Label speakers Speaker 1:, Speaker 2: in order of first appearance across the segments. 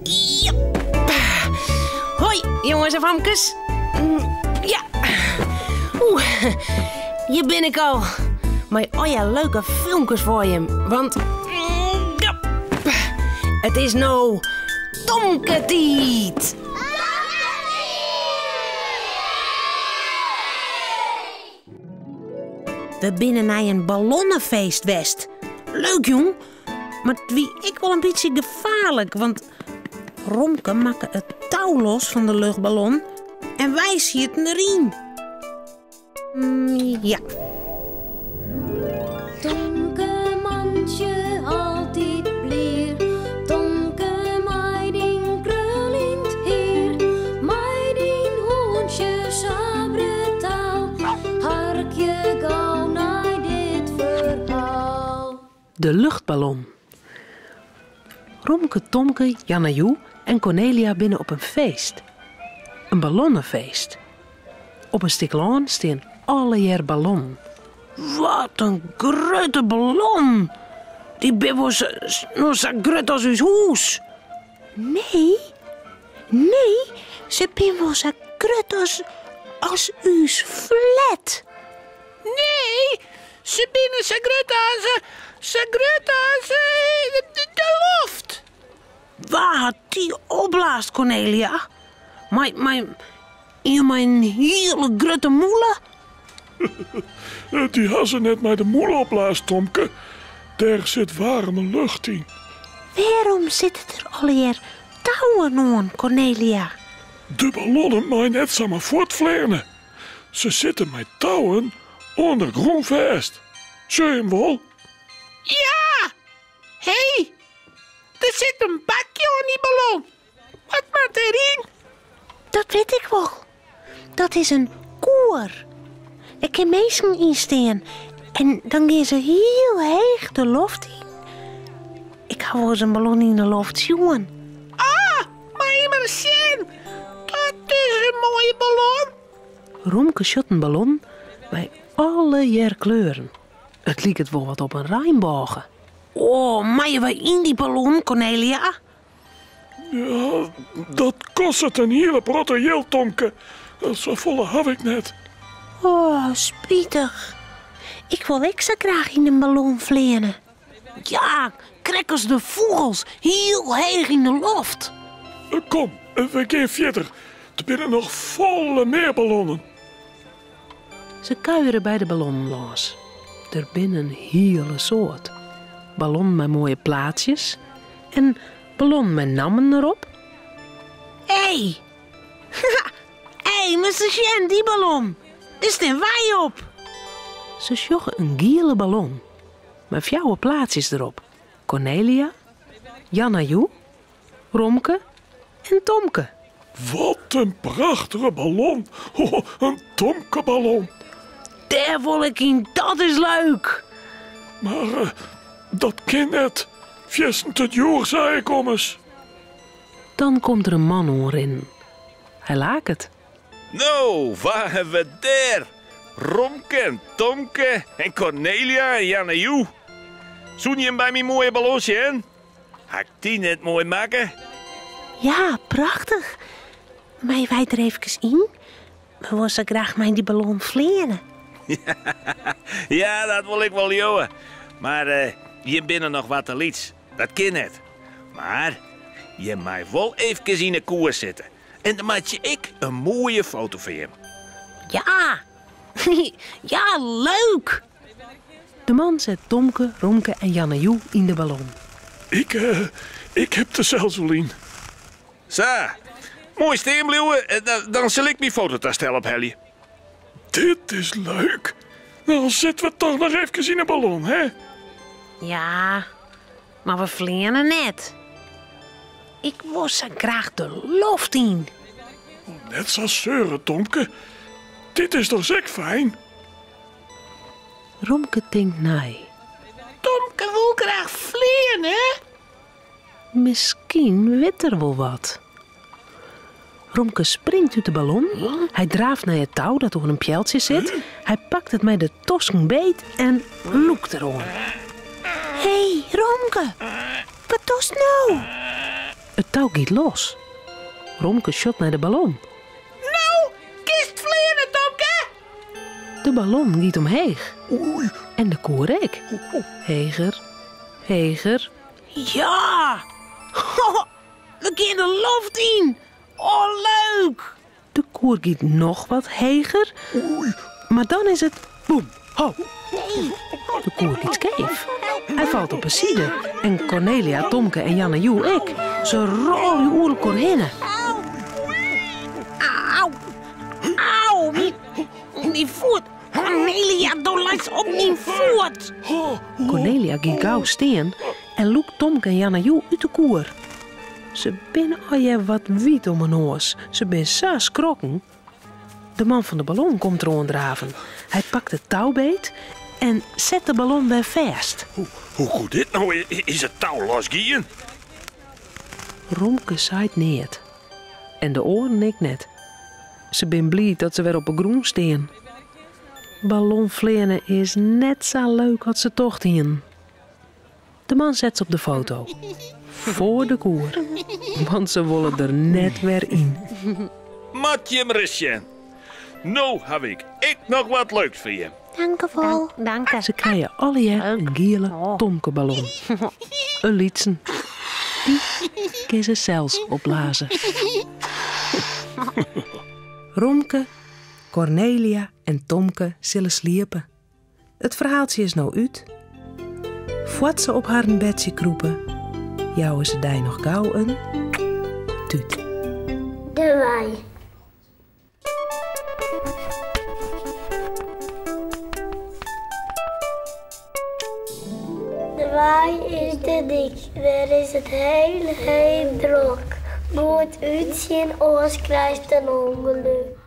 Speaker 1: Jep. Hoi, jonges en famkes. Ja. Oeh, hjir bin ik al. Mei allegear leuke filmkes foar jim. Want ja, it is no Tomketiid. We binne nei in ballonnefeest west. Leuk, jong. Mar it wie ek wol in bytsje gefaarlik, want Romke makke it tou los fan de luchtballon en wy sieten deryn. Mm, ja.
Speaker 2: Tomke mantsje altyd blier, Tomke mei dyn kruljend hier, mei dyn hûntsje sa brutaal, harkje gau nei dit ferhaal.
Speaker 1: De luchtballon. Romke, Tomke, Janna-Joe en Kornelia binne op in feest. In ballonnefeest. Op in stik lân stean allegear ballonnen. Wat in grutte ballon! Dy binne wol no sa grut as ús hûs. Nee, nee, se binne wol sa grut as, as ús flat.
Speaker 3: Nee, se binne sa grut as, sa grut as de loft.
Speaker 1: Wa hat dy opblaasd, Kornelia? Mei, mei, ien mei in hiele grutte mûle?
Speaker 4: Dy ha se net mei de mûle opblaasd, Tomke. Dêr sit waarme lucht yn.
Speaker 1: Wêrom sitte der allegear touwen oan, Kornelia?
Speaker 4: De ballonnen meie net samar fuortfleane. Se sitte mei touwen oan de grûn fêst. Sjoch jim wol?
Speaker 3: Ja! Hé, der sit in bakje oan dy ballon. Wat moat deryn?
Speaker 1: Dat wit ik wol. Dat is in koer. Dêr kin minsken yn stean en dan gean se hiel heech de loft yn. Ik ha wolris in ballon yn de loft sjoen.
Speaker 3: Ah, mei ik mar sjen. Dat is in moaie ballon.
Speaker 1: Romke sjocht in ballon mei allegear kleuren. It liket wol wat op in reinbôge. Oh, meie wy yn dy ballon, Kornelia?
Speaker 4: Ja, dat kostet in hiele protte jild, Tomke. Safolle haw ik net.
Speaker 1: Oh, spitich. Ik wol ek sa graach yn in ballon fleane. Ja, krekt as de fûgels, hiel heech yn de loft.
Speaker 4: Kom, we gean fierder. Der binne noch folle mear ballonnen.
Speaker 1: Se kuiere by de ballonnen lâns. Der binne in hiele soad. Ballonnen mei moaie plaatsjes en ballonnen mei nammen derop. Hé! Hé, moatst ris sjen, dy ballon! Dêr stean wy op! Se sjogge in giele ballon mei fjouwer plaatsjes derop, Kornelia, Janna-Joe, Romke en Tomke.
Speaker 4: Wat in prachtige ballon! Oh, in Tomkeballon!
Speaker 1: Dêr wol ik yn, dat is leuk!
Speaker 4: Mar eh, dat kin net. Fierstente djoer, sei ik ommers.
Speaker 1: Dan komt der in man oanrinnen. Hy laket.
Speaker 5: No, wa hawwe we dêr? Romke en Tomke en Kornelia en Janne-Joe. Soene jim by myn moaie ballon sjen? Ha ik dy net moai makke?
Speaker 1: Ja, prachtich. Meie wy der eefkes yn? We wolle sa graach mei dy ballon fleane.
Speaker 5: Ja, dat wol ik wol leauwe. Mar eh, jim binne noch wat te lyts. Dat kin net. Mar jim meie wol eefkes yn 'e koer sitte. En dan meitsje ik in moaie foto fan jim.
Speaker 1: Ja, ja, leuk! De man set Tomke, Romke en Janne-Joe yn de ballon.
Speaker 4: Ik, eh, ik heb der sels wol yn.
Speaker 5: Sa, moai stean bliuwe, eh, dan sil ik myn fototastel ophelje.
Speaker 4: Dit is leuk. Dan sitte we toch noch efkes yn 'e ballon, hè?
Speaker 1: Ja, mar we fleane net. Ik wol sa graach de loft yn.
Speaker 4: Net sa seure, Tomke. Dit is dochs ek fijn?
Speaker 1: Romke tinkt nei.
Speaker 3: Tomke wol graach fleane.
Speaker 1: Miskien wit er wol wat. Romke springt út de ballon. Hy draaft nei it tou dat oan in pealtsje sit. Hy pakt it mei de tosken beet en lûkt deroan. Hé, Romke, wat dochst no? It tou giet los. Romke sjocht nei de ballon.
Speaker 3: No kinst fleane, Tomke!
Speaker 1: De ballon giet omheech. En de koer ek. Heger, heger.
Speaker 3: Ja! We gean de loft yn! Oh, leuk!
Speaker 1: De koer giet noch wat heger, mar dan is it boem, ho. De koer giet skeef. Hy falt op 'e side en Kornelia, Tomke en Janne Joe ek. Se rôlje oer elkoar hinne.
Speaker 3: Au! Au! Myn foet! Kornelia, do leist op myn foet!
Speaker 1: Kornelia giet gau stean en lûkt Tomke en Janne Joe út de koer. Se binne allegear wat wyt om 'e noas. Se binne sa skrokken. De man fan de ballon komt deroan draven. Hy pakt it tou beet en set de ballon wer fêst.
Speaker 5: Hoe koe dit no? Is it tou los gien?
Speaker 1: Romke seit neat. En de oaren ek net. Se binne bliid dat se wer op 'e grûn stean. Ballonfleane is net sa leuk as se tocht hienen. De man set se op de foto. Foar de koer. Want se wolle der net wer yn.
Speaker 5: Moat jim ris sjen. No haw ik ek noch wat leuks foar jim.
Speaker 2: Dankewol.
Speaker 1: Danke. Se krije allegear in giele Tomkeballon. In lytsen. Dy kin se sels opblaze. Romke, Kornelia en Tomke sille sliepe. It ferhaaltsje is no út. Foar't se op harren bedsje krûpe, jouwe se dy noch gau in tút.
Speaker 6: De wei. De wei is de dyk, dêr is it heel heel drok. Goed útsjen, oars krijst in ûngelok.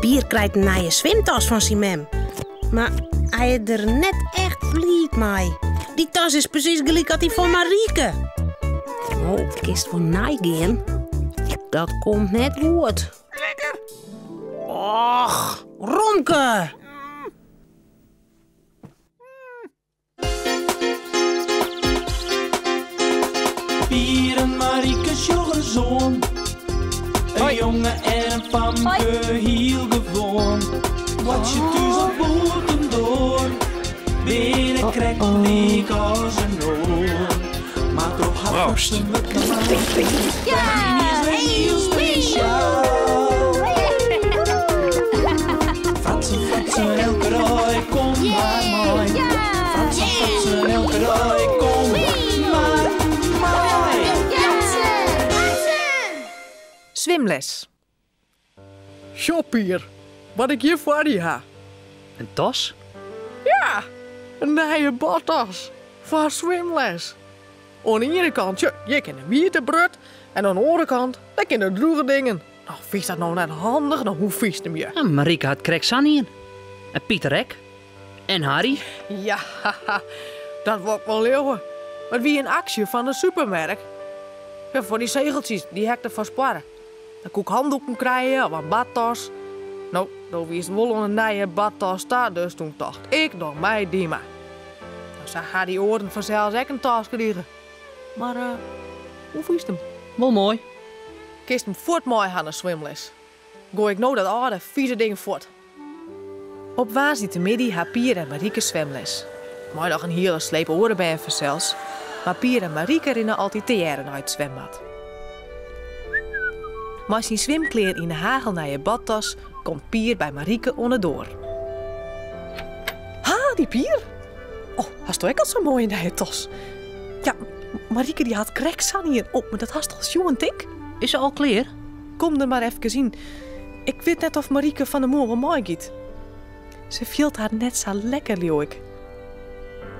Speaker 7: Pier krijt in nije swimtas fan syn mem. Mar hy is der net echt bliid mei. Dy tas is presys gelyk as dy fan Marieke. No, kinst wol neigean. Dat komt net goed.
Speaker 3: Lekker!
Speaker 7: Och, Romke!
Speaker 8: Pier en Marieke sjoch ris oan. In jonge en in famke, hiel gewoan. Boartsje thús of bûtendoar, binne krekt lyk as in oar. Mar troch har
Speaker 5: Proost.
Speaker 8: fratsen wurdt Ferline is wer hiel spesjaal. Fratsen, fratsen, elke dei, kom mar mei. Fratsen, fratsen, elke dei, kom mar mei.
Speaker 9: Swimles. Sjoch Pier, wat ik hjir foar dy ha.
Speaker 10: In tas?
Speaker 9: Ja, in nije badtas foar swimles. Oan de iene kant, sjoch, hjir kin de wiete brut en oan de oare kant, dêr kin de drûge dingen. No, fynst dat no net handich? No, hoe fynst him hjir?
Speaker 10: Ja, Marieke hat krekt sa'n ien. En Pieter ek. En Harry.
Speaker 9: Ja, dat wol ik wol leauwe. Mar it wie in aksje fan de supermerk. Ja, foar dy segeltsjes, dy ha ik derfoar sparre. Dan koe ik handoeken krije of in badtas. No, do wiest wol oan in nije badtas ta, dus toen tocht ik, dan mei dy mar. No, sa ha dy oaren fansels ek in tas krige. Mar hoe fynst him?
Speaker 10: Wol moai.
Speaker 9: Kinst him fuort mei ha nei swimles. Goai ik no dat âlde fize ding fuort. Op woansdeitemiddei ha Pier en Marieke swimles. Mei noch in hiele sleep oare bern fansels, mar Pier en Marieke rinne altyd tegearre nei it swimbad. Mei syn swimklean yn 'e hagelnije badtas komt Pier by Marieke oan 'e doar. Ha, dy Pier! Oh, hasto ek al sa'n moaie nije tas? Ja, Marieke dy hat krekt sa'n ien op, mar dat hast al sjoen, tink?
Speaker 10: Is se al klear?
Speaker 9: Kom der mar efkes yn. Ik wit net oft Marieke fan 'e moarn wol meigiet. Se fielt har net sa lekker, leau ik.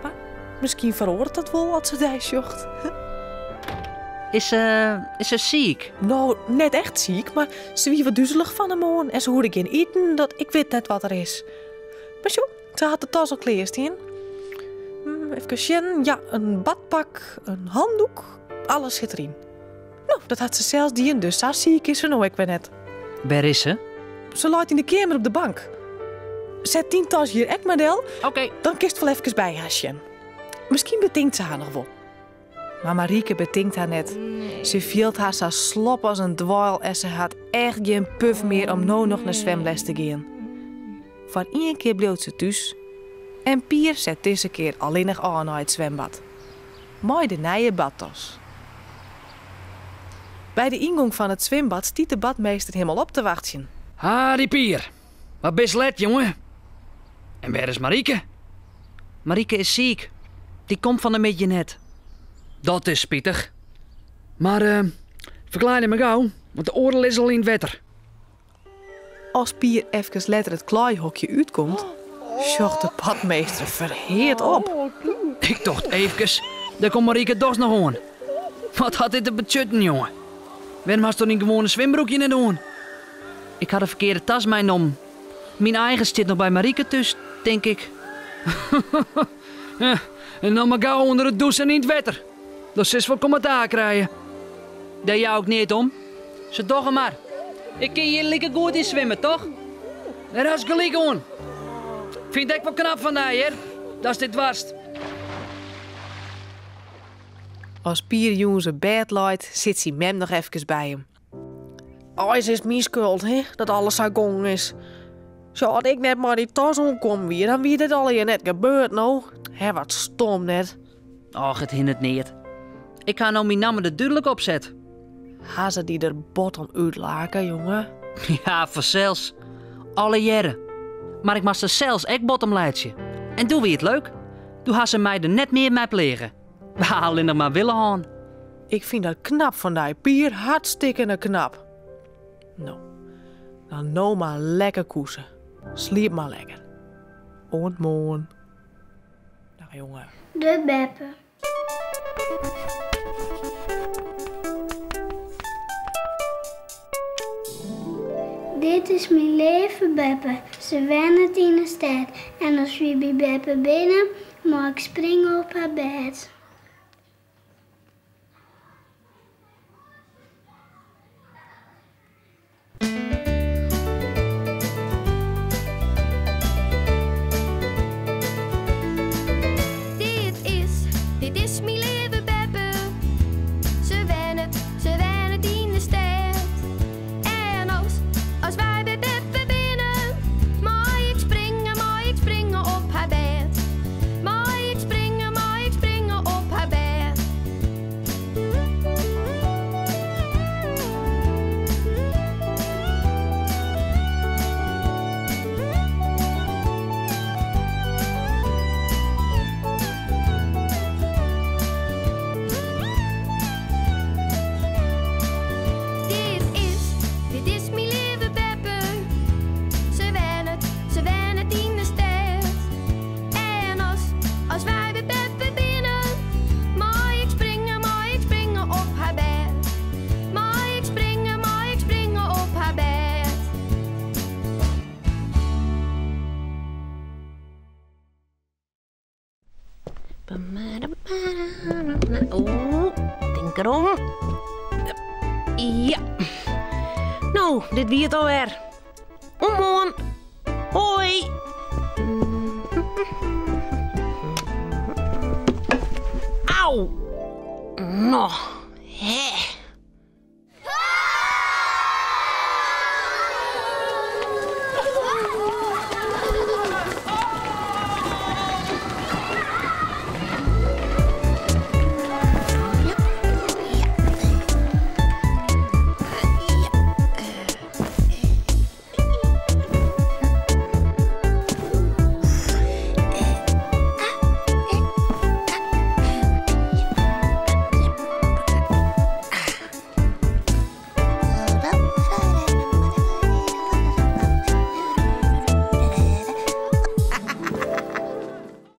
Speaker 9: Mar miskien feroaret dat wol as se dy sjocht.
Speaker 10: Is se, is se siik?
Speaker 9: No, net echt siik, mar se wie wat duzelich fan 'e moarn en se hoede gjin iten, dat ik wit net wat der is. Mar sjoch, se hat de tas al klear stean. Efkes sjen, ja, in badpak, in handoek, alles sit deryn. No, dat hat se sels dien, dus sa siik is se no ek wer net.
Speaker 10: Wêr is se?
Speaker 9: Se leit yn de keamer op de bank. Set dyn tas hjir ek mar del.
Speaker 10: Oké.
Speaker 9: Dan kinst wol efkes by har sjen. Miskien betinkt se har noch wol. Mar Marieke betinkt har net. Se fielt har sa slop as in dweil en se hat echt gjin puf mear om no noch nei swimles te gean. Foar ien kear bliuwt se thús en Pier set dizze kear allinnich ôf nei it swembad. Mei de nije badtas. By de yngong fan it swimbad stiet de badmeester him al op te wachtsjen.
Speaker 10: Harry Pier, wat bist let, jonge. En wêr is Marieke? Marieke is siik. Dy komt fan 'e middei net. Dat is spitich. Mar eh, ferklaai dy mar gau, want de oaren lizze al yn it wetter.
Speaker 9: As Pier efkes letter it klaaihokje útkomt, sjocht de badmeester ferheard op.
Speaker 10: Ik tocht eefkes, dêr komt Marieke dochs noch oan. Wat hat dit te betsjutten, jonge? Wêrom hasto dyn gewoane swimbroekje net oan? Ik ha de ferkearde tas meinommen. Myn eigen stiet noch by Marieke thús, tink ik. En dan mar gau ûnder de dûs en yn it wetter. Dan silst wol kommentaar krije. Dêr jou ik neat om. Se dogge mar. Ik kin hjir like goed yn swimme, toch? Dêr hast gelyk oan. Fyn it ek wol knap fan dy, hear, datst dit doarst.
Speaker 9: As Pier jûns op bêd leit, sit syn mem noch efkes by him. Eins is it myn skuld, hè, dat alles sa gongen is. Sjoch, as ik net mei dy tas oankommen wie, dan wie dit allegear net gebeurd, no. Hè, wat stom net.
Speaker 10: Och, it hindert neat. Ik ha no myn namme der dúdlik op set.
Speaker 9: Ha se dy der bot om útlake, jonge?
Speaker 10: Ja, fansels. Allegearre. Mar ik moast der sels ek bot om laitsje. En doe wie it leuk. Doe ha se my der net mear mei pleage. We ha allinnich mar wille hân.
Speaker 9: Ik fyn dat knap fan dy, Pier, hartstikkene knap. No, dan no mar lekker koese. Sliep mar lekker. Oant moarn. Dag jonge.
Speaker 6: De beppe. Dit is myn leave beppe. Se wennet yn 'e stêd. En as wy by beppe binne, mei ik springe op har bêd.
Speaker 2: Dit is, dit is myn leave beppe. Se wennet, se wennet yn de stêd. En as, as wy by beppe binne, mei ik springe, mei ik springe op har bêd. Mei ik springe, mei ik springe op har bêd. Dit is, dit is myn leave beppe. Se wennet, se wennet yn de stêd. En as, as wy by beppe binne, mei ik springe, mei ik springe op har bêd. Mei ik springe, mei ik springe op har bêd.
Speaker 7: Oeh, tink derom. Ja. No, dit wie it alwer. Oant moarn. Hoi. Au. No.